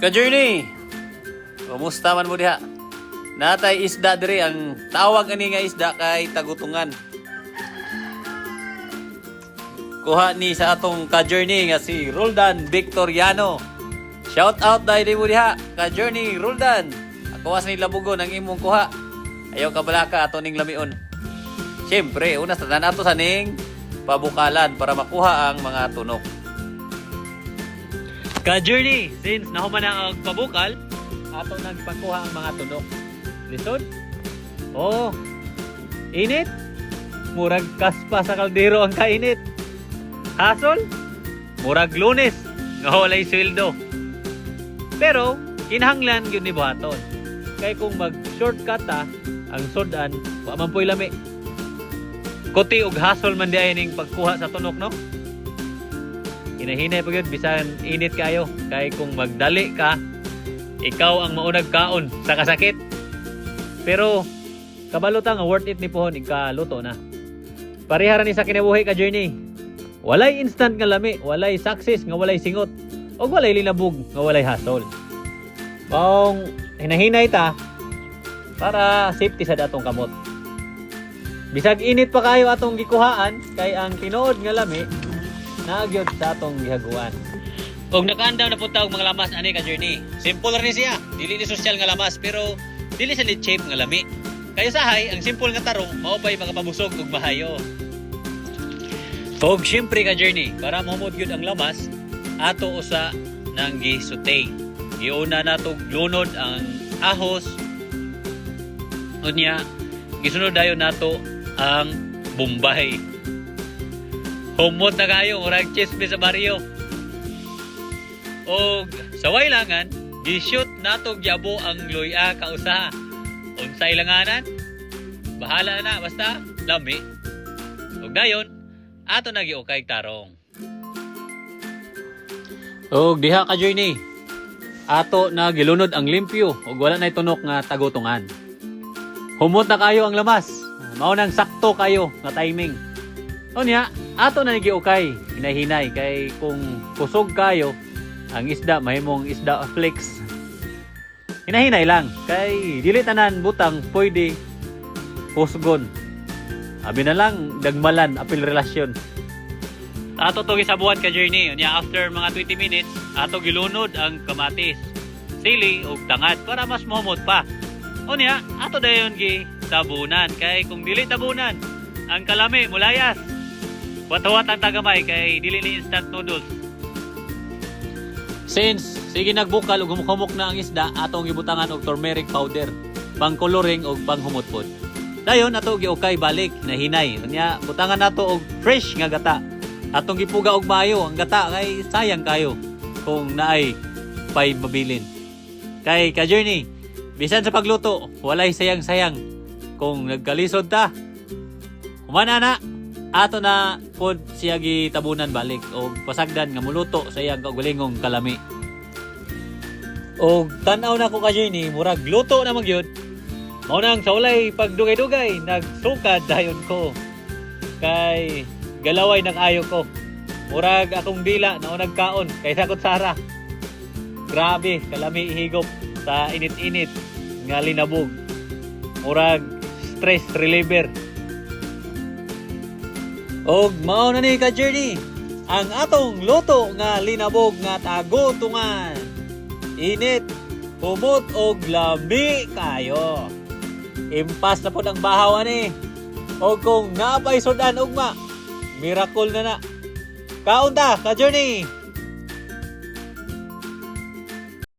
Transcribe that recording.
Ka-journey! Kumusta man mo diha? Natay isda diri, ang tawag ani nga isda kay tagutungan. Kuha ni sa atong ka-journey nga si Roldan Victoriano. Shout out dahil mo diha, ka-journey Roldan. Ako ni labugon ang imong kuha. Ayaw ka balaka, ato ning lamion. Siyempre, una sa tanan, ato sa ning pabukalan para makuha ang mga tunok. Ka-journey, since nahuman na ang pabukal, ato nagpakuha ang mga tunok. Lisod? Oh. Init? Murag kaspa sa kaldero ang kainit. Hasol? Murag Lunes nga walay sweldo. Pero kinahanglan gyud ni buhaton. Kay kung mag shortcut ta, ang sudan wa man po'y lami. Kuti og hasol man diay ning pagkuha sa tunok, no? Hinahinay pa gyud bisan init kayo, kay kung magdali ka, ikaw ang maunag kaon sa kasakit. Pero kabalo ta nga worth it ni pohon ikaluto na. Pareha ra ni sa kinabuhi, ka journey. Walay instant nga lami, walay success nga walay singot, ug walay linabog nga walay hasol. Maong hinahinay ta para safety sa atong kamot. Bisag init pa kayo, atong gikuhaan kay ang tinuod nga lami naa gyud sa atong gihaguan. Og nakaandam na punta og mga lamas ani, ka journey. Simple ra ni siya. Dili ni sosyal nga lamas, pero dili sa ni cheap nga lami. Kay usahay ang simple nga tarong mao pay makapabusog og mahayo. Og syempre, ka journey, para mahumot gyud ang lamas, ato usa nang gi-saute. Giuna nato lunod ang ahos. Unya, gisunod dayon nato ang bombay. Humot na kayo, murag chismis sa baryo. Og sa waylangan, gi-shoot nato gyabo ang luya kausa. Unsa ilanganan? Bahala na, basta lami. Og dayon, ato na giukay tarong. Og diha, ka journey, ato na gilunod ang limpyo ug wala na tunok nga tagutungan. Humot na kayo ang lamas. Mao nang sakto kayo nga timing. Unya, ato na giukay, hinay-hinay kay kung kusog kayo, ang isda mahimong isda flakes. Hinahinay lang kay dili tanan butang pwede husgon. Abi na lang dagmalan apil relasyon. Ato to gisabuan, ka journey. Unya, after mga 20 minutes, ato gilunod ang kamatis, sili ug tangad para mas mahumot pa. Unya, ato dayon gi tabunan kay kung dili tabunan, ang kalami mulayas. Watawat ang tagamay kay dili ni instant noodles. Since sige nagbukal ug humok na ang isda, atong gibutangan og turmeric powder, pang coloring ug panghumot pod. Dayon ato giukay balik na hinay. Unya, butangan nato og fresh nga gata. Atong gipuga og maayo ang gata kay sayang kayo kung naay pay mabilin. Kay, ka journey, bisan sa pagluto, walay sayang-sayang kung nagkalisod ta. Humana na, ato na pod siya gitabunan balik og pasagdan nga muluto sa iyang kaugalingong kalami. Og tan-aw na ko, ka journey, murag luto na man gyud. Mao nang sa walay pagdugay-dugay, nagsukad dayon ko. Kay galaway nang ayo ko. Murag akong dila na nagkaon kaysa kutsara. Grabe, kalami higop sa init-init nga linabog. Murag stress reliever. Og mao na ni, ka journey, ang atong luto nga linabog nga tagutungan. Init, humot og lami kayo. Impas na pod ang bahaw ani. Og kung napay sudan ugma, miracle na na. Kaon ta, ka journey.